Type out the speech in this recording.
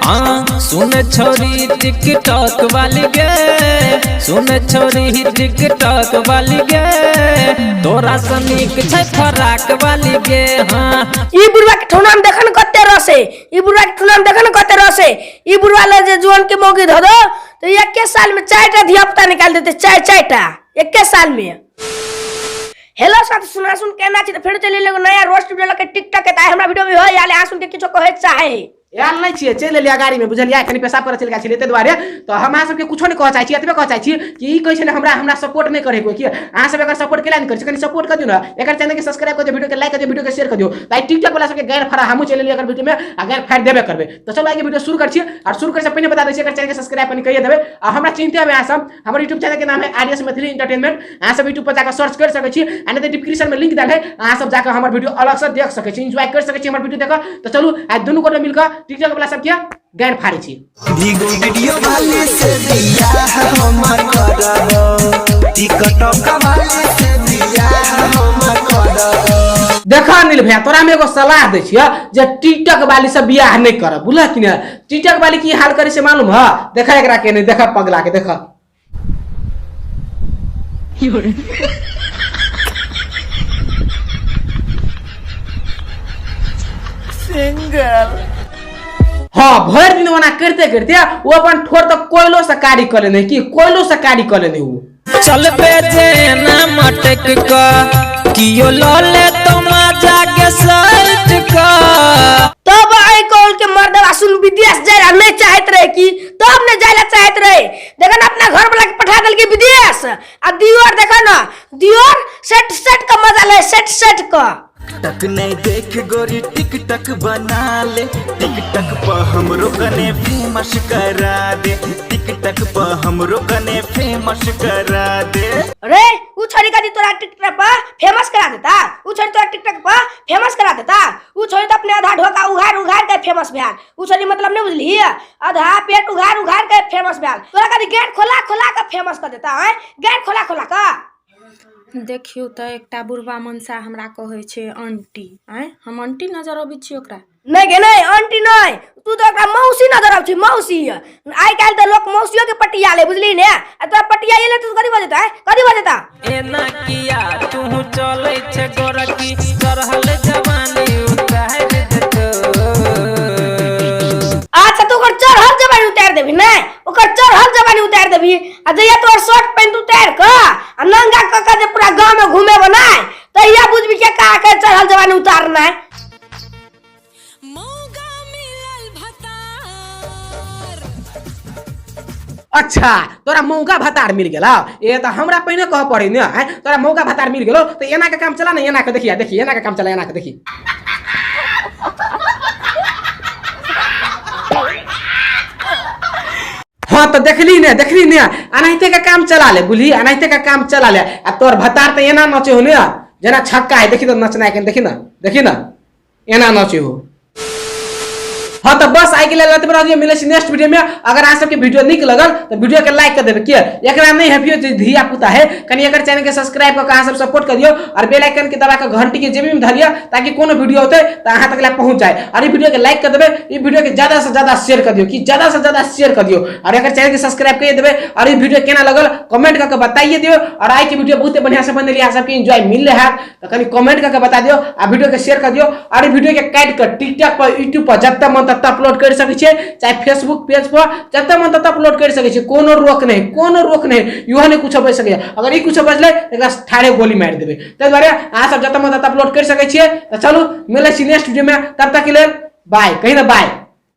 हाँ सुन छोरी टिकटॉक वाली गे, सुन छोरी टिकटॉक वाली गे, तोरा से नीक छै फराक वाली गे। हाँ ई बुढ़वा के ठौना में देखन कते रस है, ई बुढ़वा के ठौना में देखन कते रस है। ई बुढ़वा ले जे जुआन के मौगी धो दो तो एके साल में 4 टा धिया पुता निकाल देते, 4 टा एके साल में। हेलो साथ सुना सुन केना छी, तो फेर चलि एगो नया रोस्ट वीडियो लके टिकटॉक के। ताय हमरा वीडियो में हो यार आ सुन के किछो कहै चाहे आयल नहि छियै, चलि एलियै गाड़ी में बुझलियै, कनि पेशाब करऽ चलि गेल छलियै ताहि दुआरे। तऽ हम अहाँ सबके कुछो नहि कहऽ चाहै छी, एतबे कहऽ चाहै छी कि ई कहै छलै हमरा हमरा सपोर्ट नहि करै कोइ, कि अहाँ सब एकर सपोर्ट केला नहि करै छी, कनि सपोर्ट कऽ दियौ ने, एकर चैनल के सब्सक्राइब कऽ दियौ, वीडियो के लाइक कऽ दियौ, वीडियो के शेयर कऽ दियौ। तऽ आइ टिकटॉक वाला सबके गैर फाड़ा हमहूँ चलि एलियै एकर वीडियो में आ गैर फाड़ि देबे करबै। तऽ चलू आइ के वीडियो शुरू करै छी, आओर शुरू करै से पहिने बता दै छी एकर चैनल के सब्सक्राइब कनि कहिए देबै। आ हमरा चिन्हते हेबै अहाँ सब, हमर यूट्यूब चैनल के नाम है आरएस मैथिली एंटरटेनमेंट, अहाँ सब यूट्यूब पर जाकर सर्च कर सकै छी, आ नहि तऽ डिस्क्रिप्शन में लिंक देल है, अहाँ सब जाकर हमर वीडियो अलग से देख सकै छी, एंजॉय कर सकै छी हमर वीडियो देख। तऽ चलू आइ दुनू गोटे मिलकर टिकटॉक वाला सबके गैर फाड़ै छी। भीगो वीडियो वाले से बियाह हम करब, टिकटॉक वाले से बियाह हम करब। देखा अनिल भैया, तोरा में एगो सलाह दै छियै जे टिकटॉक वाली से बियाह नहि करब, बुझलह कि नहि? टिकटॉक वाली की हाल करै से मालूम है? देखा एकरा के नहि, देखा पगला के, देखा। सिंगल। हाँ भरि दिन ओना करते करते वो अपन ठोर तक कोयलो से कारी कऽ लेने, की कोयलो से कारी कऽ लेने वो। चलबे जेना मटक क कियो ल ले तो मजा के सट क। तब आई कौल के मर्दवा सुन विदेश जाय ला नहीं चाहत रहे की, तब ने जाय ला चाहत रहे। देखा ना अपना घर वाला के पठा देल के विदेश, आ दियोर देखा ना दियोर सेट सेट का मजा ले, सेट सेट का। टक नहीं देख गोरी टिक टक बना ले, टिक टक पर हमरो कने फेमस करा दे, टिक टक पर हमरो कने फेमस करा दे। अरे उ छोरी का तोरा टिकटॉक पर फेमस करा देता, उ छोरी तोरा टिकटॉक पर फेमस करा देता, उ छोरी तो अपने आधा ढोका उघार उघार के फेमस भेल। उ छोरी मतलब नहीं बुझली, आधा पेट उघार उघार के फेमस भेल। तोरा का गेट खोला खोला के फेमस कर देता है, गेट खोला खोला का। देखियौ तऽ एकटा बुढ़बा मनसा हमरा कहै छै आंटी, आँय हम आंटी नजर अबै छी ओकरा? नहीं गे नहीं, आंटी नहीं, तू तो ओकरा मौसी नजर आबै छी, मौसी। आइ काल्हि तऽ लोक मौसियो के पटिया ले, बुझली ने? आ तोरा पटिया ले तू कथी बजेता है, कथी बजेता? एना किया तू चलै छै गोरकी, चढ़ल जवानी उतार देतौ। अच्छा तू ओकर चढ़ल जवानी उतार देबही ने, ओकर चढ़ल जवानी उतार देबही। आ जहिया तोहर शर्ट पैंट उतार कऽ आ नंगा कऽ कऽ जे पूरा गाँव में घूमे बनाय, तहिया बुझबी के का के चढ़ल जवानी उतारना। अच्छा तोरा मौका भतार मिल गेला, ए तऽ हमरा पहिने कहऽ पड़ै ने, आँय तोरा मौका भतार मिल गेलो तऽ एना के काम चला ने, एना के देखिया, देखी एना के काम चला, एना के देखी। हाँ तो देखली ने, देखली ने, एनाहिते के काम चला ले, बुझली, एनाहिते के काम चला ले। आ तोर भतार तऽ एना नचे हो ने जेना छक्का है, देखी तो नचना है, देखी ना, देखी ना एना नचे हो। हाँ तो बस आई के लिए एतबे रह दियौ, मिलै छी नेक्स्ट वीडियो में। अगर अहाँ सबके वीडियो नीक लगल तो वीडियो के लाइक कर देबै, किया एकरा नहीं हेपियो जे धिया पुता है, कनि एकर चैनल के सब्सक्राइब कऽ के अहाँ सब सपोर्ट कर दियौ और बेल आइकन के दबा के घंटी के जेबी में धरियौ ताकि कोनो वीडियो होतै तऽ अहाँ तक ला पहुंच जाए। और ई वीडियो के लाइक कर देबै, ई वीडियो के ज्यादा से ज्यादा शेयर कर दियौ, कि ज्यादा से ज्यादा शेयर कर दियौ और एकर चैनल के सब्सक्राइब कर देबै। और ई वीडियो केना लगल कमेंट कऽ के बताइए दियौ। और आई के वीडियो बहुते बढ़िया से बनेलियै, अहाँ सबके एंजॉय मिललै हैत तऽ कनि कमेंट कऽ के बता दियौ आ वीडियो के शेयर कर दियौ। और ई वीडियो के काटि कऽ टिकटॉक पर, यूट्यूब पर जतऽ मन ततऽ अपलोड करि सकै छियै, चाहे फेसबुक पेज पर जतऽ मन ततऽ अपलोड करि सकै छियै, कोनो रोक नहि, कोनो रोक नहि, इहो नहि कुछो बजि सकैए। अगर ई कुछो बजलै तऽ एकरा ठाढ़े गोली मारि देबै। ताहि दुआरे अहाँ सब जतऽ मन ततऽ अपलोड करि सकै छियै। तऽ चलू मिलै छी नेक्स्ट वीडियो में, तब तक के लेल बाय, कही ना बाय।